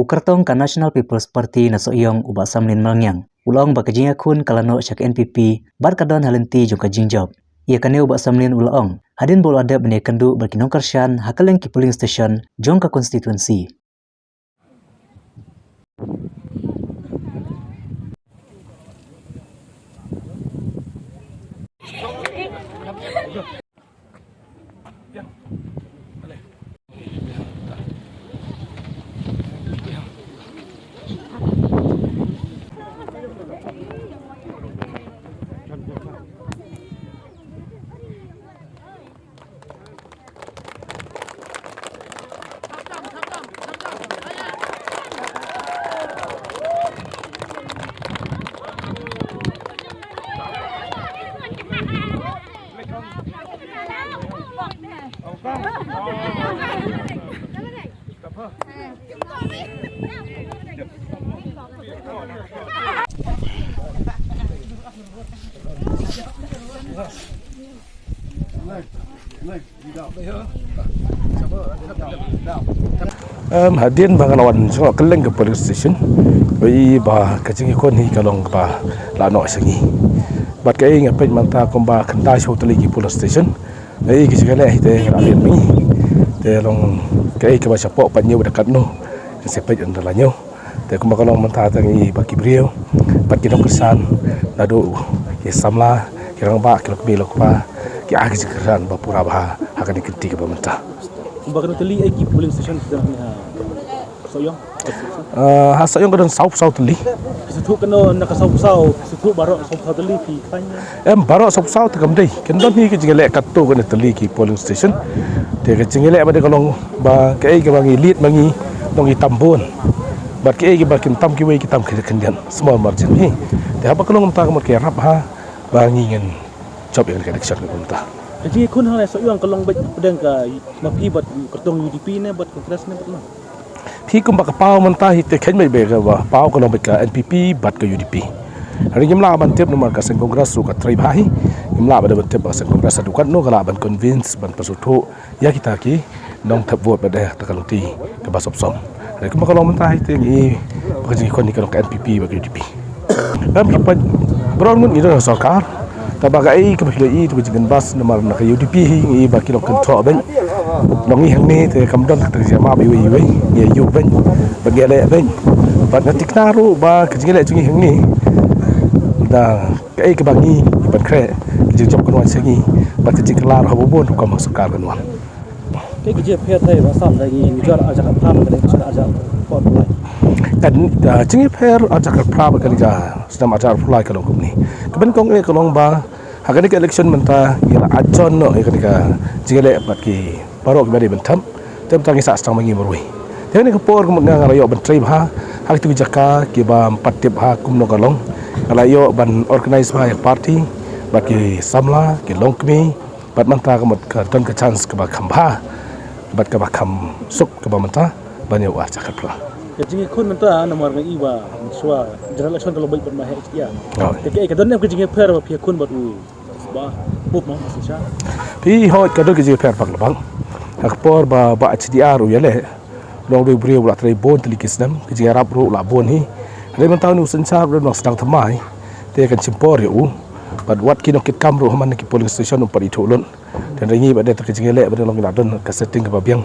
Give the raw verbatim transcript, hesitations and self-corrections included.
U kyrtong ka National People's Party na Sohiong, u Bah Samlin Malngiang, u la ong ba ka jingïakhun ka la noh sha ka N P P bad ka don ha lynti jong ka jingjop. Ïa kane u Bah Samlin u la ong hadien ba u la dep ban ïakynduh bad ki nongkyrshan ha kylleng ki polling station jong ka constituency. Em, hadien ba nga la wan sha kylleng ka polling station, ba i ba ka jingïakhun hi ka long kaba la noh sha ngi. Bad kaei nga peit mynta kumba khyndai sha tylli ki polling station. Nga i ka jingïaleh hi te nga la leh ma ngi. Te long kaei kaba shapoh pat ñiew da katno. Nga sa peit ynda la ñiew. Te kumba ka long mynta te ngi i ba ki briew bad ki nongkyrshan, naduh ki samla, ki rangbah, ki lok kmie lok kpa, ki ai ka jingkyrshan ba pura bha ha kane ka kynti kaba mynta. Kumba katno tylli eh ki polling station ki don ha Sohiong? Ah, ha Sohiong ka don sawphew saw tylli. Ki sngewthuh katno na ka sawphew saw, ki sngewthuh baroh sawphew saw tylli, phi khlaiñ ne? Em, baroh sawphew saw te kam dei. Kan don hi ka jingïaleh katto katne tylli ki polling station. Te ka jingïaleh ba dei ka long ba kaei kaba ngi lead ma ngi, ngi tam bun. Bad kaei kaba kin tam kiwei ki tam khyndiat, small margin hi. Te haba ka long mynta ka mut ka ïarap ha ba ngi ngin jop ïa ka election ka mynta. Ka jingïakhun hangne Sohiong ka long beit pdeng ka ma phi bad kyrtong U D P ne bad Congress ne bad ma? Phi kumba ka paw mynta hi te kheiñ beit beit kaba paw ka long beit ka N P P bad ka U D P. Hynrei ngim lah ban tip namar ka seng Congress ruh ka trei bha hi. Ngim lah ban tip ba ka seng Congress haduh katno ka lah ban convince ban pynsngewthuh ïa kita ki nongthep vote ba dei ha ka lynti kaba sop sop. Hynrei kumba ka long mynta hi te ngi i ba ka jingïakhun hi ka long ka N P P bad ka U D P. Em, ki paid baroh ngut ngi don ha sorkar. Te ba kaei kaba phi la i te ka jingkynbas namar na ka U D P hi ngi i ba ki long kynthoh beit. Long ngi hangne te kam don kata ka jingmap iwei iwei, ngi ïa ïuh beit bad ngi ïa leh beit. Bad nga thikna ruh ba ka jingïaleh jong ngi hangne da kaei kaba ngi ban khreh, ka jingjop kan wan sha ngi bad ka jingkylla ruh haba bun rukom ha sorkar kan wan. Kaei ka jingïapher te ba sap da ngi, ngi ïoh arhajar arphew, ka dei ka snem arhajar arphew lai. Ka, ah, jingïapher arhajar arphew bad ka dei ka snem arhajar arphew lai ka long kumne. Kaba nyngkong eh ka long ba ha kane ka election mynta ngi la ajoh noh ïa kane ka jingïaleh bad ki baroh kiba dei ban thep. Te mynta ngi sah sdang ma ngi marwei. Te kane ka por ka mut nga nga la ïoh ban trei bha ha kitu ki jaka kiba ym pat tip bha kumno ka long. Nga la ïoh ban organise bha ïa ka party bad ki samla, ki longkmie. Bad mynta ka mut ka don ka chance kaba kham bha bad kaba kham suk kaba mynta ban ïa u arhajar khatphra. Ka jingïakhun mynta namar nga i ba mynshuwa general election ka long beit bad ma heh H D R. Hooid. Te kaei ka don ne ka jingïapher ba phi ïakhun bad u Bah Bup ma synshar? Phi, hooid, ka don ka jingïapher patlabang. Ha ka por ba Bah H D R u ïaleh, u long u briew u la trei bun tylli ki snem, ka jingïarap ruh u la bun hi. Hynrei mynta une u synshar u dang sdang thymmai. Te kan shim por ïa u. Bad wat ki nongkitkam ruh ha man ki polling station ym pat ithuh lut. Te hynrei ngi ba dei ta ka jingïaleh ba dei long ngi la don ka setting kaba biang.